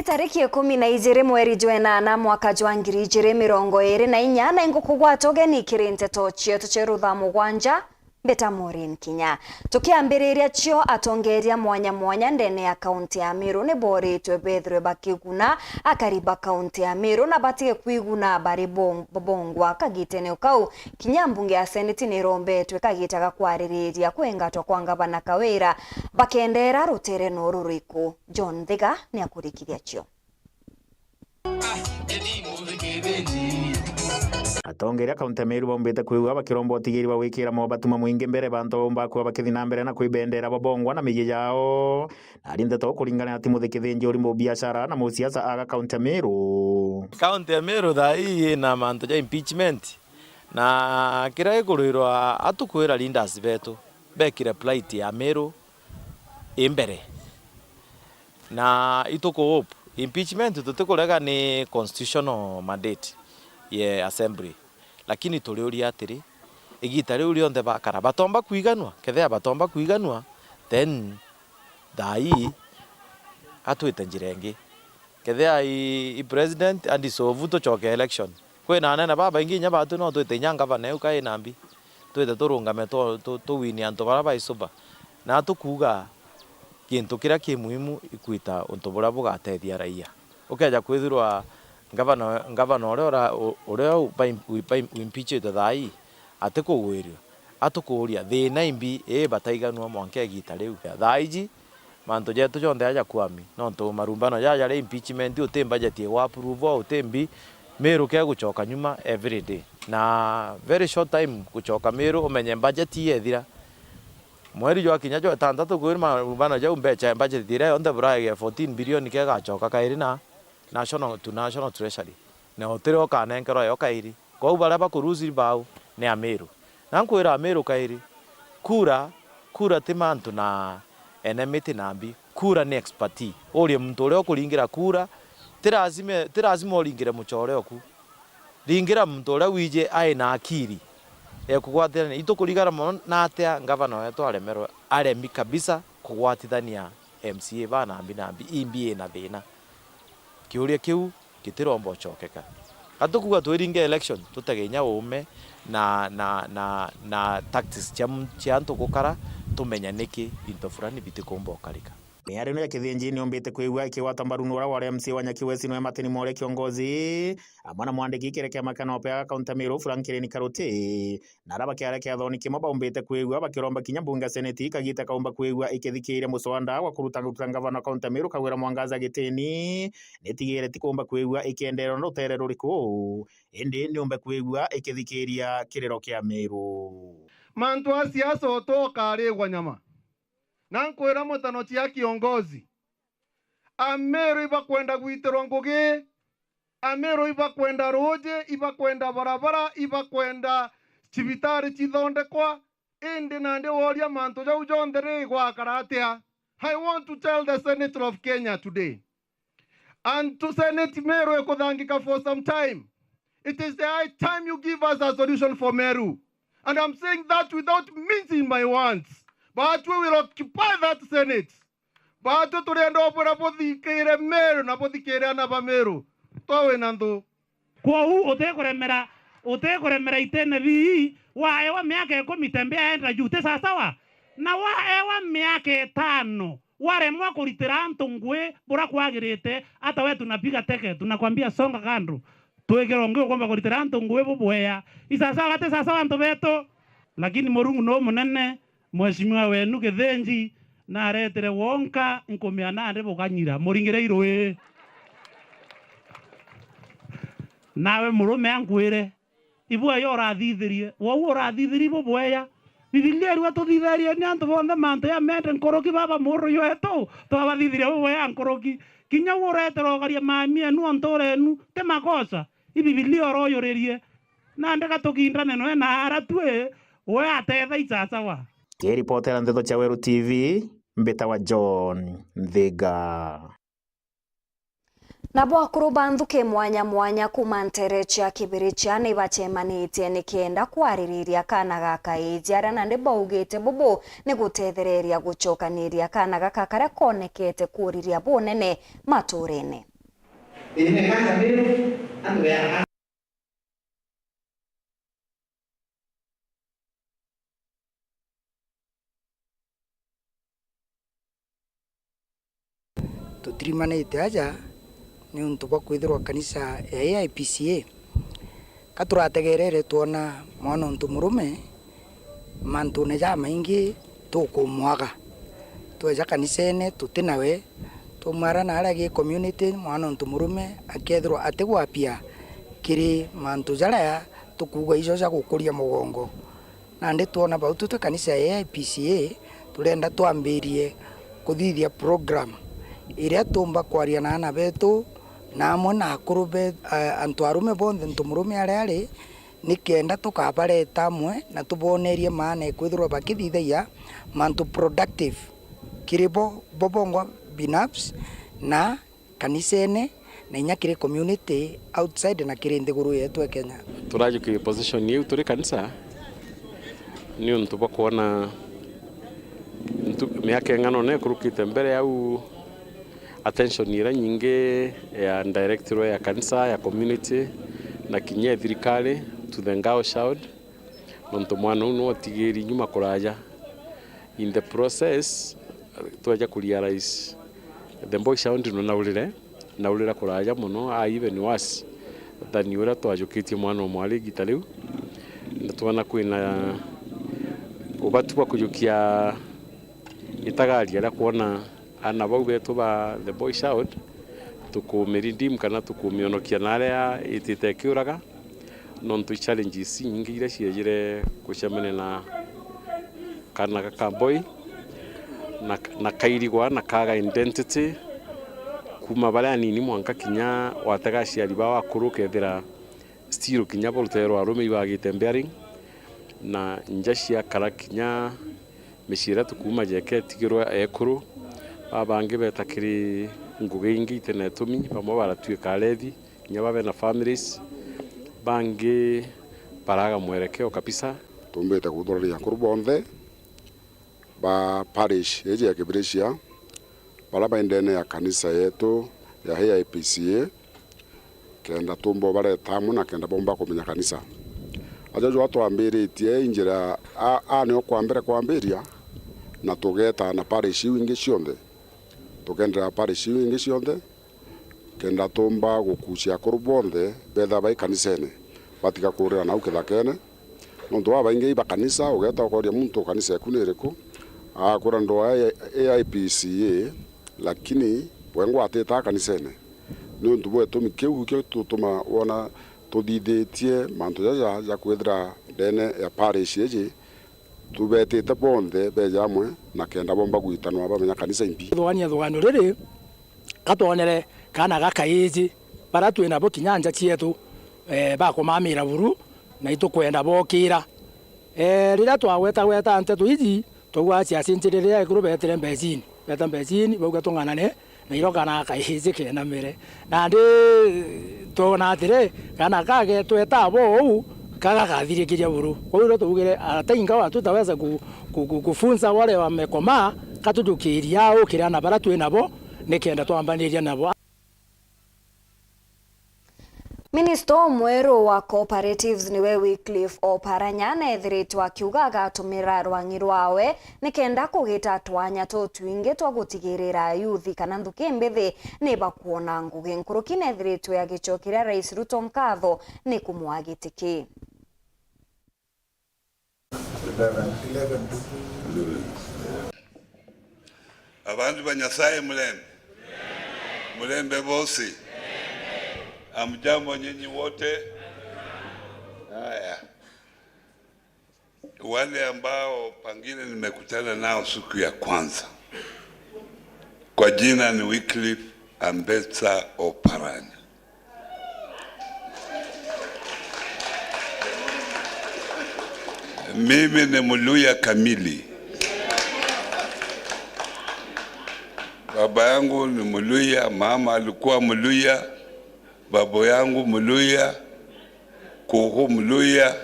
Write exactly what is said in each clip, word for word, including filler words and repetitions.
Tariki ikumi na ijiri mweri jwa enana mwaka jwa ngiri ijiri mirongo iri na inya, na ingukugwata ugeni kiri nteto cietu cia rutha mugwanja, mbita Maureen Kinya. Tukiambiriria cio, atongeria mwanya mwanya ndene ya kaunti ya Meru ni boritwe bethirwe bakiguna akari ba kaunti ya Meru na batige kwiguna bari bong-, bongwa kagitene o kau. Kinya mbunge ya seneti ni irombetwe kagita ga kwaririria kwingatwa kwa ngavana Kawira, bakendera rutere no ruriku. John Thiga ni akurikithia cio. Atongeria kaunti ya Meru baumbite kwigua bakiromba utigiri bwa gwikira mobatu mamwingi mbere bantu baumba kuba bakithi na mbere na kwibendera babongwa na miji yao. Na ari nteto kuringana na Timothy Kithinji, uri mubiashara na musiasa aga kaunti ya Meru. Kaunti ya Meru thaa ii ina mantu ja impeachment, na kiria gikuruirwa atukwira leaders betu bekire plight ya Meru i mbere. Na ituku hope. Impeachment tutikurega ni constitutional mandate ye assembly. Lakini turiuria atiri, igita riu rionthe bakara, batomba kwiganua? Kethira batomba kwiganua, then thaa ii atwite njira ingi. Kethira i, i president andisovu tucoke election. Kwina anene babaingi inya batu no twite inya ngavana eu kai na mbi. Twite turungame tu, tu, tuwini antu bara baisuba. Na tukuuga kintu kiria ki muhimu ikwita untu buria bugatethia raia. Ukeja kwithirwa ngavana, ngavana uria ura-, u-, uria u-, baim-, u-, baim-, uimpeachite thaa ii atikugwirirwa, atukuuria, thina imbi ii bataiganua mwanka igita riu? Thaa iji, mantu jetu jonthe aja kwami, nontu marumbano jaja ri impeachment, uti budget igwa approve, uti mbi, Meru ke gucoka nyuma every day. Na very short time gucoka Meru, umenye budget ii yethira. Mweri jwakinya jwa itantatu kwiri marumbano jau, mbecha ya budget iria yonthe buraege fourteen billion kegacoka kairi na national, to national treasury. Na utiri ukanenkerwa yo kairi. Kwou baria bakurusi bau ni Amiru. Na nkwira Amiru kairi, kura, kura ti mantu na enemy ti na mbi. Kura ni expertise. Urie muntu uria ukuringira kura, ti lazima, ti lazima uringire mucore oku. Ringira muntu uria wiji ai na akiri ekugwatithania. Itukurigara mono na atia ngavana wetu aremerwe, aremi kabisa kugwatithania M C A ba nambi nambi, imbi ina thina. Kiuria kiu gitiromba ucokeka. Atukuga twiringe election, tutege inya uume na, na, na, na tactics cia m-, cia antu gukara, tumenya niki into fulani bitikumba ukarika. Miario ino ya Kithinji niumbite kwigua ikigwata mbaru ni uria wari M C A wa Nyaki West niwe Martin Mwore Kiongozi, amwe na mwandiki kiri kiama kia NOPEA kaunti ya Meru Franklin Karuti. Na aria bakiaria kiathoni kimwe baumbite kwigua bakiromba kinya mbunge ya seneti kagita kaumba kwigua ikithikiria muswada wa kuruta, kuruta ngavana wa kaunti ya Meru Kawira Mwangaza gitini, nitigire ti kuumba kwigua ikienderwa na rutere ruriku, indi niumbe kwigua ikithikiria kiriro kia Meru. Mantu a siasa utokarigwa nyama. Na nkwira mutano cia kiongozi. Amiru ibakwenda gwitirwa ngugi. Amiru ibakwenda ruuji, ibakwenda barabara, ibakwenda cibitari cithondekwa. Indi nandi woria mantu jau jonthe ri gwakara atia? I want to tell the Senate of Kenya today. And to Senate Meru ikuthangika for some time. It is the high time you give us a solution for Meru. And I'm saying that without mincing my words. But we will occupy that Senate. Batwi turienda ubwira buthikire Meru na buthikire ana ba Meru. Twa wina nthu. Kwou utikuremera, utikuremera itene bii, waewa miaka ikumi tembea enda juu, ti sasawa? Na waewa miaka itano, waremwa kuritira antu ngui buria kwagirite, hata we tunapiga teke, tunakwambia, "Songa kando." Twikirwa ngui ukomba kuritira antu ngui bubwea. I sasawa, ti sasawa antu betu? Lakini Murungu no munene, Mheshimiwa wenu Kithinji naretire wonka, nkumia nandi bukanyira, muringire irui. Nawe murume ankwire, ibwea urathithirie, wou urathithirie bubwea. Bibilia iriuga tuthitherieni antu bonthe mantu jamende nkuruki, baba muru wetu, twabathithiria bubwea nkuruki. Kinya u uretera ugaria mami enu o nturenu, ti makosa. I Bibilia uroyuririe. Nandi gatukindane noe na ara twi, we atetha i sasawa. Kiripotera nteto cia Weru T V, mbitawa John Nthiga. Nabo akuru ba nthuki mwanya mwanya kuuma nteere cia Kibirichia ni bacemanitie nikenda kwaririria kaana ga kaiji, aria nandi baugite bubu ni gutethereria gucokaniria kaana gaka karia koonekete kuuriria bunene matuurene. Ine kanja ni antu ya Tutirimanite aja niuntu bwa kwithirwa kanisa ya A I P C A. Ka turategerere twona mwana untu murume mantune jamaingi tukumwaga. Tweja kanisene tuti nawe, tumwara na aria gi community, mwana untu murume akethirwa atigwapia kiri mantu jaria tukuuga ijo ja gukuria mugongo. Nandi twona bau tu twi kanisa ya A I P C A, turenda twambirie kuthithia program iria tuumba kwaria na aana betu, na amwe na akuru be-, a-, antu arume bonthe, ntu murume aria ari, nikenda tukabareta amwe na tubonerie maana e kwithirwa bakithithagia mantu productive kiri bo, bo bongwa binafsi na kanisene, na inya kiri community outside na kiri nthiguru yetu e Kenya. Turajukia position iu turi kanisa niuntu bwa kwona ntu-, miaka ing'ana una ikurukite mbere au, attention iria nyingi ya directorate ya kanisa, ya community, na kinya ya thirikari to the girl child, nontu mwana uu niwe otigiri nyuma kuraja. In the process, tweja ku realize the boy child no naurire, naurira kuraja mono, a even worse than uria twajukitie mwana o mwari igita riu. Na twona kwina ubati bwa kujukia itagaria ria kwona aana bau betu ba the boy child, tukumiredeem kana tukumionokia na aria itite ikiuraga, nontu i challenges inyingi iria ciejire gucemania na kana gaka boy, na, na kairigwa na kaga identity kuma baria anini mwanka kinya watega aciari bao akuru, ukethira still kinya bo rutere rwa arume ibagite bearing, na nja ciakara kinya micii iria tukuuma jeka itigirwe ekuru. Babangi beta kiri ngugi ingi itena itumi, bamwe baratuika arethi, kinya babe na families, bangi baraga mwerekeo kabisa. Tumbite kuthuranira akuru bonthe ba parish iji ya Kibiricia, baria bai ndene ya kanisa yetu ya A I P C A, kenda tumba ubareta amwe na kenda bomba kumenya kanisa. Aja jwa twambiritie i njira a, a nio kwa mbere kwambiria, na tugeta na parish iu ingi cionthe, tukenderea parish iu ingi cionthe, kenda tumba gukucia akuru bonthe betha bai kanisene, batiga kurira nau kithakene. Nontu babaingi iba kanisa, ugeta ukoria muntu kanisa eku ni iriku, akwira ndwaa A I P C A, lakini we ngwatite kanisene. Ni untu bwa gitumi kiu kio tutuma wona tuthithitie mantu jaja ja kwithira ndene ya parish iji, tubetite bonthe beja amwe na kenda bomba gwitanwa bamenya kanisa imbi. Thugania thugano riri, ka twonere kaana gaka iji, baria twi nabo kinya nja cietu, eh, bakumamira buru, na itukwenda bokira. Eh, riria twagwetagweta nteto iji, twaigua aciacinci riria ekuru betire mbecini, beta mbecini, bauga tung'anane, na iro kana kaiji kenamire. Nandi twona atiri, kana kagetweta bo uu, ka gakathirikiria buru. Kwou iro tuugire, hata ingawa tutaweza ku-, ku-, ku-, kufunza wale wamekomaa, ka tujukiria aa ukira na baria twi nabo, nikenda twambaniria nabo. Minista umweru wa cooperatives niwe Wycliffe Oparanya neethiritwe akiuga agatumira rwang'i rwawe nikenda kugita twanya tutwingi twa gutigirira ayuthi kana nthuki mbithi nibakwona ngugi. Nkuruki neethiritwe agicokeria Rais Ruto nkatho ni kumwaa giti kii. Abantu ba Nyasaye, mlembe. Mlembe bosi. Amjambo nyinyi wote? Haya. Wale ambao pengine nimekutana nao siku ya kwanza, kwa jina ni Wycliffe Ambetsa Oparanya. Mimi ni Mluya kamili. Baba yangu ni Mluya, mama alikuwa Mluya, babu yangu Mluya, kuku Mluya.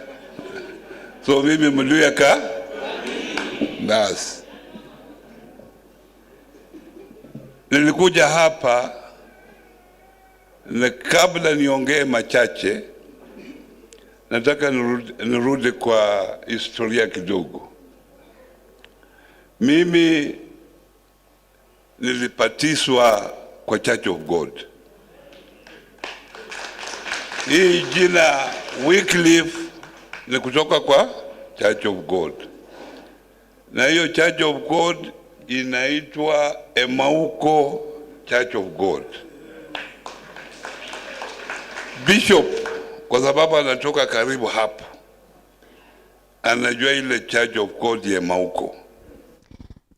So mimi Mluya ka-, basi. Nilikuja hapa Na kabla niongee machache, nataka nirudi, nirudi kwa historia kidogo. Mimi nilibatizwa kwa Church of God. Hii jina Wycliffe ni kutoka kwa Church of God. Na hiyo Church of God inaitwa Emauko Church of God. Bishop, kwa sababu anatoka karibu hapa, anajua ile Church of God ya Emauko.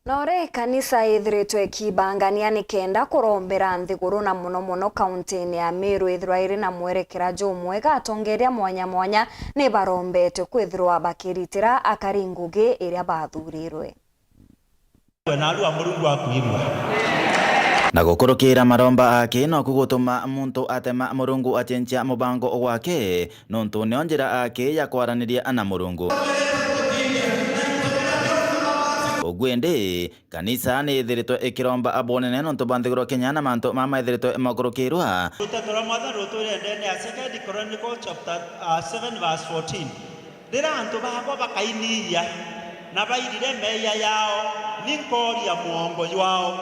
No ri kanisa ithiritwe ikibangania nikenda kurombera nthiguru, na mono mono kauntini ya Meru ithirwa iri na mwerekera jumwega, atongeria mwanya mwanya ni barombetwe kwithirwa bakiritira akari ngugi iria bathurirwe. We naarua Murungu akwigua. Na gukurukira maromba ake noku gutuma muntu atema Murungu acenjia mubango gwake, nontu nio njira ake ya kwaraniria na Murungu. Uguo indi, kanisa ni ithiritwe ikiromba abonene nontu ba nthiguru Kenya na mantu mama ithiritwe makurukirwa. Ruteto rwa Mwathani rutwire ndene ya Second Chronicles chapter, uh, seven verse fourteen. Riria antu baakwa bakainiiria na bairire meeyia yaao, ni nkooria mwongo jwaao.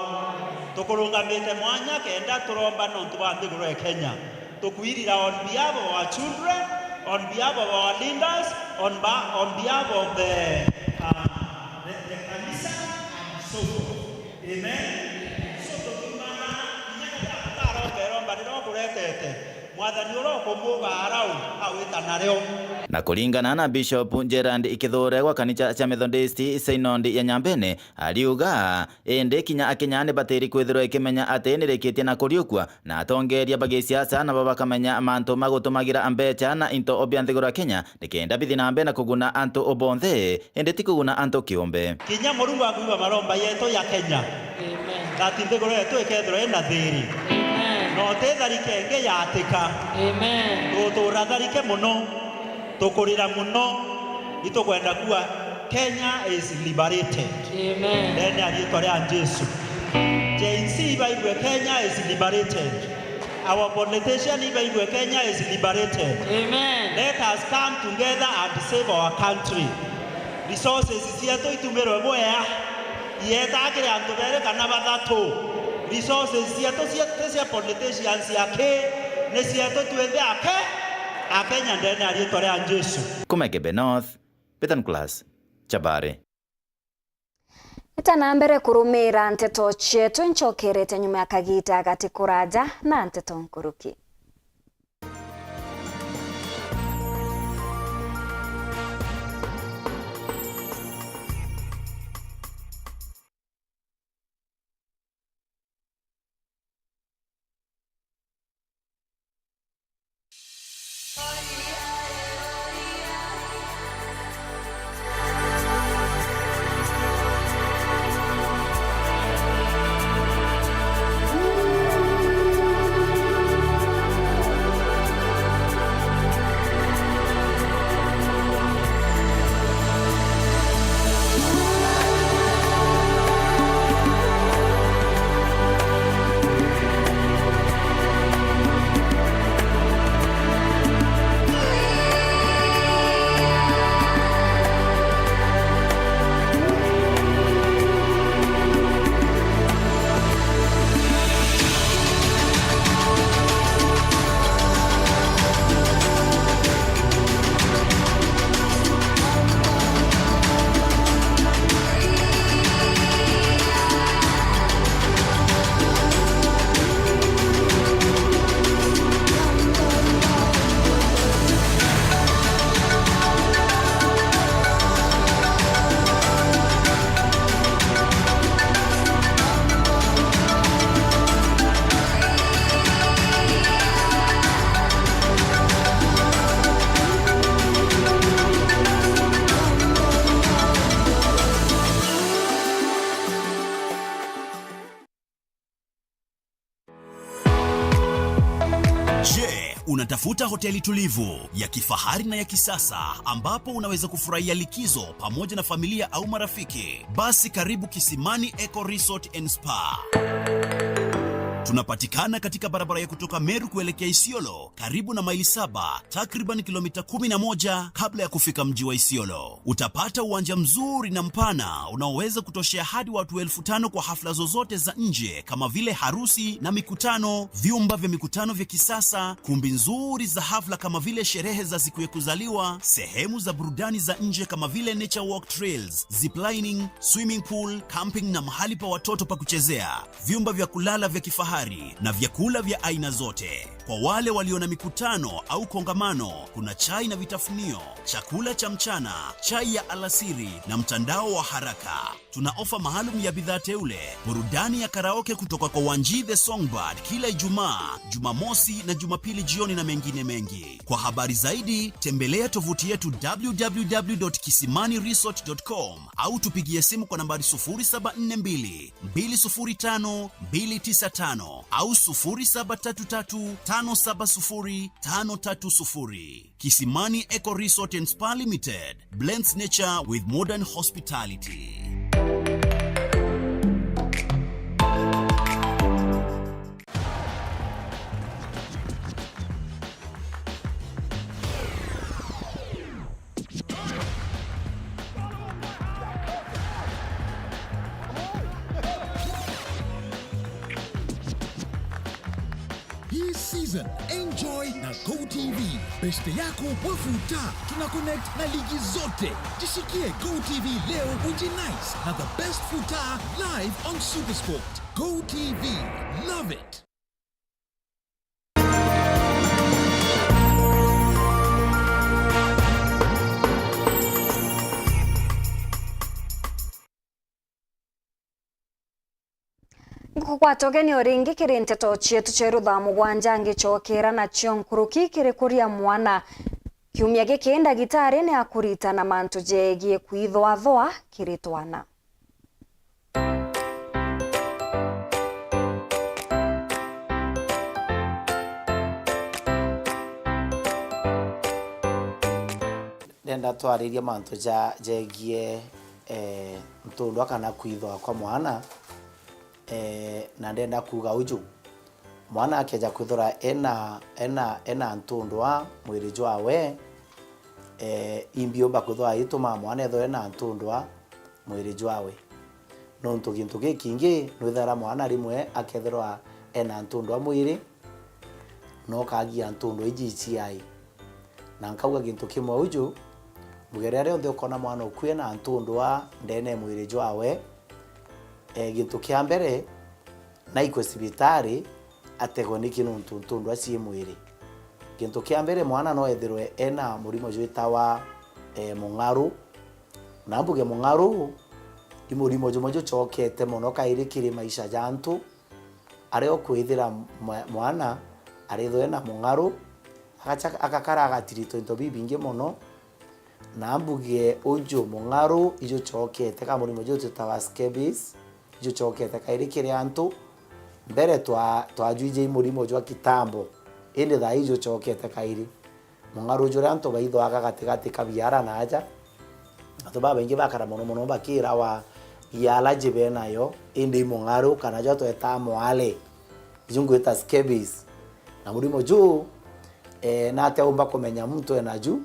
Tukurungamite mwanya kenda turomba nontu bwa nthiguru ya Kenya. Tukwirira on behalf of our children, on behalf of our leaders, on ba-, on behalf of the, uh, the, the kanisa and so forth. Amen. So tukiumana kinya riria tutaromba iromba riria ukuretete, Mwathani uria ukumuga arau awita nario. Na kuringana na Bishop Gerald Kithure gwa kanisa cia Methodist Synod ya Nyambene, ariuga, indi kinya Akenya ni batiri kwithirwa ikimenya ati ni rikitie na kuriukua, na atongeria ba gisiasa nabo bakamenya mantu ma gutumagira mbecha na into bia nthiguru ya Kenya nikenda bithi na mbere na kuguna antu bonthe, indi ti kuguna antu kiumbe. Kinya Murungu akwigua maromba yetu ya Kenya. Amen. That nthiguru yetu ikethirwa ina thiri. Amen. Na uti tharike ingi yatika. Amen. Tutura tharike muno, tukurira muno, itukwenda kuwa Kenya is liberated. Amen. Ndene ya riitwa ria Jesu. Gen Z ibaigue Kenya is liberated. Our politician ibaigue Kenya is liberated. Amen. Let us come together and save our country. Resources cietu itumirwe bwea, ietaa kiri antu beri kana bathatu. Resources cietu cia, ti cia politicians aki, ni cietu twinthe ake, Akenya ndene ya riitwa ria Jesu. Kuma Igembe North, Peter Nicholas, Chabari. Ita na mbere kurumiira nteto cietu, incokerete nyuma ya kagiita gati kuraja na nteto nkuruki. Je, unatafuta hoteli tulivu, ya kifahari na ya kisasa ambapo unaweza kufurahia likizo pamoja na familia au marafiki? Basi karibu Kisimani Eco Resort and Spa. Tunapatikana katika barabara ya kutoka Meru kuelekea Isiolo, karibu na Maili Saba, takriban kilomita kumi na moja kabla ya kufika mji wa Isiolo. Utapata uwanja mzuri na mpana unaoweza kutoshea hadi watu elfu tano kwa hafla zozote za nje kama vile harusi na mikutano, vyumba vya mikutano vya kisasa, kumbi nzuri za hafla kama vile sherehe za siku ya kuzaliwa, sehemu za burudani za nje kama vile nature walk trails, ziplining, swimming pool, camping na mahali pa watoto pa kuchezea, vyumba vya kulala vya kifahari na vyakula vya aina zote. Kwa wale walio na mikutano au kongamano, kuna chai na vitafunio, chakula cha mchana, chai ya alasiri na mtandao wa haraka. Tuna ofa maalum ya bidhaa teule, burudani ya karaoke kutoka kwa Wanji the Songbird kila Ijumaa, Jumamosi na Jumapili jioni na mengine mengi. Kwa habari zaidi, tembelea tovuti yetu w w w dot kisimani resort dot com au tupigie simu kwa nambari sufuri saba nne mbili, mbili sufuri tano, mbili tisa tano au sufuri saba tatu tatu, tano saba sufuri, tano tatu sufuri. Kisimani Eco Resort and Spa Limited blends nature with modern hospitality. Hii season, enjoy na Go T V. Beshte yako wa futa, tuna connect na ligi zote. Jishikie Go T V leo, ujinice na the best futa live on Supersport. Go T V, love it. Ngukugwata ugeni o ringi kiri nteto cietu cia iru thaa mugwanja, ngicokera nacio nkuruki kiri kuria mwana. Kiumia giki ndagitari ni akuritana mantu jegie kwithoathoa kiri twana. Ndenda twaririe mantu ja, jegie, eh, ntundwa kana kwithoa kwa mwana, eh, na ndenda kuuga uju. Mwana akeja kwithirwa ena, ena, ena ntundwa mwiri jwawe, eh, imbiumba kwithirwa itumaa mwana ethirwa ena ntundwa mwiri jwawe. Nontu gintu gikingi, nwithaira mwana rimwe akethirwa ena ntundwa mwiri, na ukagia ntundwa iji iciai. Na nkauga gintu kimwe uju, mbuge riria rionthe ukona mwana uku ena ntundwa ndene ya mwiri jwawe, eh, gintu kia mbere, naikwe cibitari, ategwe niki nontu ntundwa cii mwiri. Gintu kia mbere, mwana no ethirwe ena murimo jwitawa, eh, mung'aru. Na mbuge mung'aru, ni murimo jumwe jucokete mono kairi kiri maisha ja antu, aria ukwithira mwa-, mwana arithwe na mung'aru, agacha-, agakara agatiritwa into bibingi mono. Na mbuge uju mung'aru ijucokete, kana murimo juju twitawa scabies, ijucokete kairi kiri antu. Mbere twa-, twajwiji i murimo jwa kitambo, indi thaa ii ijucokete kairi. Mung'aru juria antu baithwaga gatigati ka biara na aja. Antu babaingi bakara mono mono bakirawa i allergy benayo, indi i mung'aru kana jwa twetaa mwale. Iju ngwita scabies. Na murimo juu, eh, nate umba kumenya muntu enaju?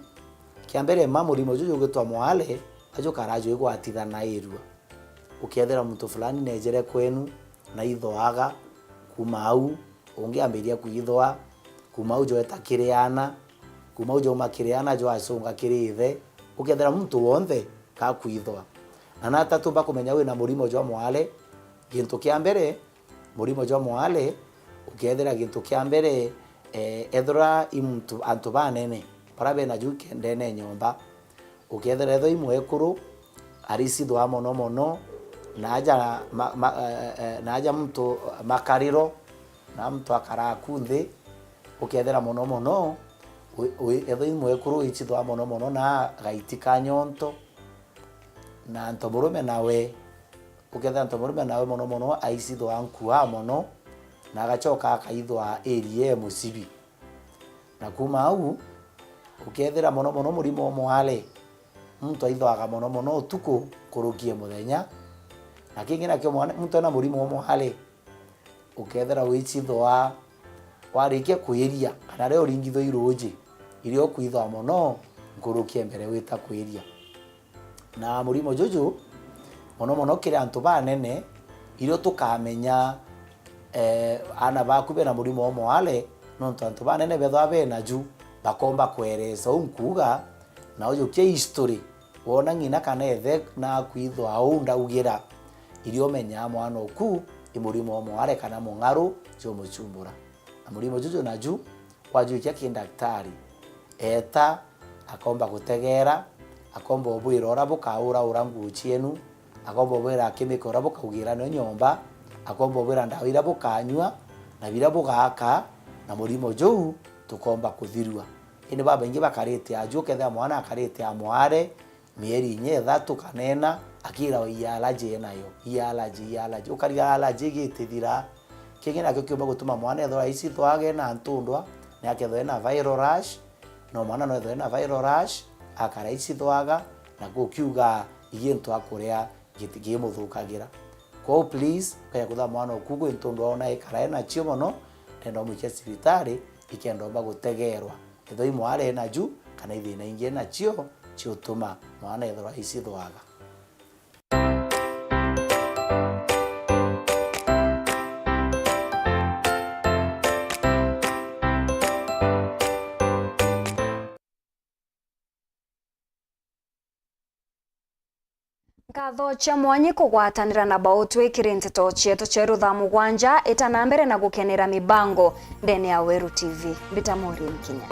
Kia mbere, ma murimo juu jugwitwa mwale, ajukara jwigwatithanairua. Ukethira muntu fulani nejere kwenu, na ithoaga, kuma au, ungi ambiria kwithoa, kuma au jweta kiri ana, kuma au jauma kiri ana jwacunga kiri ithe, ukethira muntu wonthe kakwithoa. Na nata tumba kumenya wina murimo jwa mwale? Gintu kia mbere, murimo jwa mwale, ukethira gintu kia mbere, eh, ethira i muntu, antu banene, bara bena ju ke-, ndene nyomba, ukethira ethira i mwekuru, aricithwa mono mono, na aja ma-, ma-, eh, eh, na aja muntu makariro, na muntu akaraa ku nthi, ukethira mono mono, wi-, wi-, ethira i mwekuru wicithwa mono mono na gaiti ka nyonto, na ntomurume nawe, ukethira ntomurume nawe mono mono aicithwa nkua mono, na agacoka akaithwa area e mucibi. Na kuma au, ukethira mono mono murimo o mwale, muntu aithwaga mono mono utuku nkuruki e muthenya. Na kingi nakio mwana, muntu ena murimo o mwale, ukethira wicithwa warikia kwiria, kana riria uringithwa i ruuji, irio ukwithwa mono nkuruki e mbere wita kwiria. Na murimo juju, mono mono kiri antu banene, irio tukamenya, eh, aana baku bena murimo o mware, nontu antu banene bethwa bena ju, bakomba kweresa uu nkuuga, na ujukia history, wona ng'ina kana ithe nakwithwa uu ndaugira, irio umenyaa mwana oku i murimo o mware kana mung'aru jumuchumbura. Na murimo juju naju, kwajukia ki ndaktari, eta, akomba gutegeera, akomba ubwira uria bukauraura nguu cienu, akomba ubwira akimika uria bukaugira nio nyomba, akomba ubwira ndawa iria bukanyua, na biria bugaka, na murimo juu tukomba kuthirua. Indi babaingi bakarite aju, ukethira mwana akarite a mware, mieri inya ithatu kana ina, akirawa i allergy enayo, i allergy, i allergy. Ukariga allergy igitithira. Kingi nakio kiumba gutuma mwana ethirwa aicithwaga ena ntundwa, ni akethirwa ena viral rash, no mwana no ethirwa ena viral rash, akara aicithwaga, na gukiuga i gintu akuria giti-, gimuthukagira. Kwou please, ukaja kutha mwana oku gwi ntundwa ona ikara enacio mono, ndenda umwikia cibitari, ikenda umba gutegeerwa. Ethirwa i mware enaju, kana i thina ingi enacio, ciutuma mwana ethirwa aicithwaga. Nkatho cia mwanya kugwatanira na Bautwi kiri nteto cietu cieru thaa mugwanja. Ita na mbere na gukenera mibango ndene ya Weru T V. Mbita Maureen Kinya.